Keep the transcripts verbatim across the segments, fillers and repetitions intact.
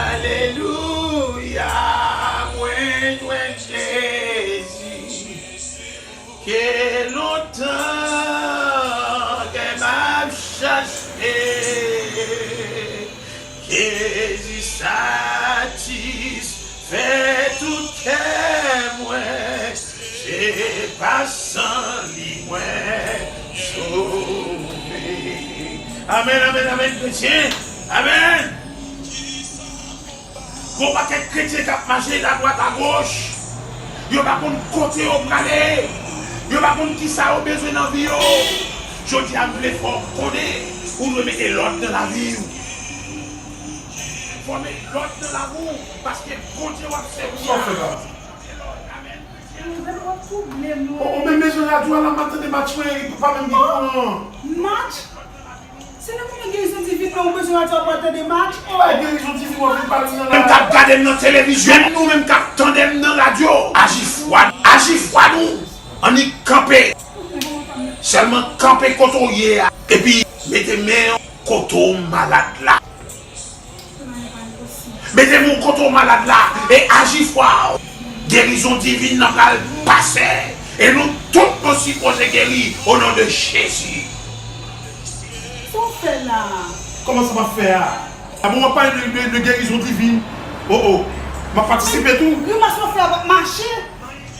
Alelouya, mwen jwenn Jezi. Ke lontan ke m ap chache, Jezi satisfè tout kè mwen, se pa san li mwen sove. Amèn, amèn, amèn, kretyen. Amèn. Gon pakèt kretyen k ap mache adwat agoch. Yo pa konn kote yo prale. Yo pa konn kisa yo bezwen nan vi yo. Jodi a, m vle fè w konnen ou dwe mete lòd nan lavi w. Fò w met lòd nan lavi w, paske Bondye w ap sèvi a. Sa w fè la? Mete lòd. Amèn. Ou menm bezwen radyo a la, m ap tande match mwen, epi pa menm gen kouran. Match? Se nan moman gerizon divin nan ou bezwen radyo a pou al tande match? Oh! Bay gerizon divin w ap vin pale m nan la. Menm k ap gade m nan televizyon, nou menm k ap tande m nan radyo, aji fwa, aji fwa nou. Annik kanpe. Sèlman kanpe kote w ye a, epi mete men w kote w malad la. Mete men w kote w malad la e aji fwa w. Gerizon divin nan pral pase. E nou tout nou sipoze geri o non de Jezi. Sa w fè la? Kòman sa m ap fè a? A bon, w ap pale de, de, de gerizon divin. Oh, oh. M ap patisipe tou. Grimas w ap fè a p ap mache.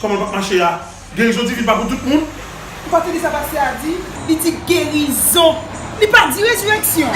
Kòman l p ap mache a? Gerizon divin pa pou tout moun. Ou pa tande sa pastè a di? Li di gerizon. Li pa di rezirèksyon.